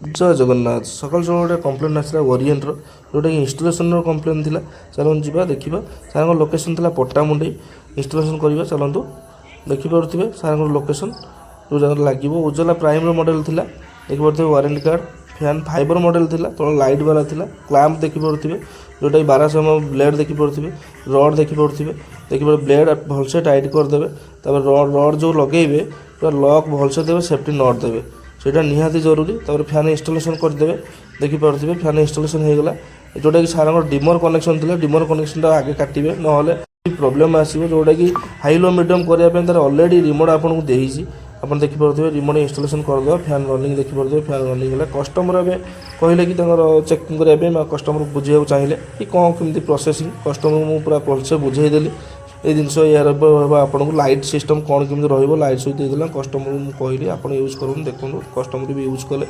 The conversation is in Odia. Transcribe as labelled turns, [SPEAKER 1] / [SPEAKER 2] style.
[SPEAKER 1] ଜୟ ଜଗନ୍ନାଥ। ସକାଳୁ ସକାଳୁ ଗୋଟେ କମ୍ପ୍ଲେନ୍ ଆସିଲା ଓରିଏଣ୍ଟର, ଯେଉଁଟାକି ଇନଷ୍ଟଲେସନର କମ୍ପ୍ଲେନ୍ ଥିଲା। ଚାଲନ୍ତୁ ଯିବା, ଦେଖିବା। ସାର୍ଙ୍କ ଲୋକେସନ୍ ଥିଲା ପଟ୍ଟାମୁଣ୍ଡେଇ। ଇନଷ୍ଟଲେସନ୍ କରିବା, ଚାଲନ୍ତୁ। ଦେଖିପାରୁଥିବେ ସାର୍ଙ୍କର ଲୋକେସନ୍, ଯେଉଁ ଜାଗାରେ ଲାଗିବ। ଉଜାଲା ପ୍ରାଇମ୍ର ମଡ଼େଲ୍ ଥିଲା। ଦେଖିପାରୁଥିବେ warranty card. Fan fibre model ଥିଲା, ତଳ ଲାଇଟ୍ ବାଲା ଥିଲା। କ୍ଲାମ୍ପ ଦେଖିପାରୁଥିବେ, ଯେଉଁଟାକି 1200 ବ୍ଲେଡ଼୍ ଦେଖିପାରୁଥିବେ, ରଡ଼୍ ଦେଖିପାରୁଥିବେ। ଦେଖିପାରୁଥିବେ, ବ୍ଲେଡ଼୍ ଭଲସେ ଟାଇଟ୍ କରିଦେବେ। ତାପରେ ରଡ଼୍ ଯେଉଁ ଲଗେଇବେ, ପୁରା ଲକ୍ ଭଲସେ ଦେବେ, ସେଫ୍ଟି not ଦେବେ, ସେଇଟା ନିହାତି ଜରୁରୀ। ତାପରେ ଫ୍ୟାନ୍ ଇନଷ୍ଟଲେସନ୍ କରିଦେବେ। ଦେଖିପାରୁଥିବେ, ଫ୍ୟାନ୍ ଇନଷ୍ଟଲେସନ୍ ହେଇଗଲା। ଯେଉଁଟାକି ସାରଙ୍କର ଡିମର କନେକ୍ସନ୍ ଥିଲା, ଡିମର କନେକ୍ସନ୍ଟା ଆଗେ କାଟିବେ, ନହେଲେ ପ୍ରୋବ୍ଲେମ୍ ଆସିବ। ଯେଉଁଟାକି ହାଇ, ଲୋ, ମିଡ଼ିୟମ୍ କରିବା ପାଇଁ ତାର ଅଲରେଡ଼ି ରିମୋଟ୍ ଆପଣଙ୍କୁ ଦେଇଛି। ଆପଣ ଦେଖିପାରୁଥିବେ, ରିମୋଟ୍ ଇନଷ୍ଟଲେସନ୍ କରିଦେବା। ଫ୍ୟାନ୍ ରନିଂ ଦେଖିପାରୁଥିବେ, ଫ୍ୟାନ୍ ରନିଂ ହେଲା। କଷ୍ଟମର ଏବେ କହିଲେ କି ତାଙ୍କର ଚେକିଂ କରିବା ପାଇଁ ବା କଷ୍ଟମର ବୁଝିବାକୁ ଚାହିଁଲେ କି କ'ଣ କେମିତି ପ୍ରୋସେସିଂ। କଷ୍ଟମରକୁ ମୁଁ ପୁରା ଭଲସେ ବୁଝେଇଦେଲି, ଏଇ ଜିନିଷ ଏହାର ହେବ, ଆପଣଙ୍କୁ ଲାଇଟ୍ ସିଷ୍ଟମ୍ କ'ଣ କେମିତି ରହିବ। ଲାଇଟ୍ ସବୁ ଦେଇଦେଲା। କଷ୍ଟମରକୁ ମୁଁ କହିଲି, ଆପଣ ୟୁଜ୍ କରନ୍ତୁ, ଦେଖନ୍ତୁ। କଷ୍ଟମର ବି ୟୁଜ୍ କଲେ।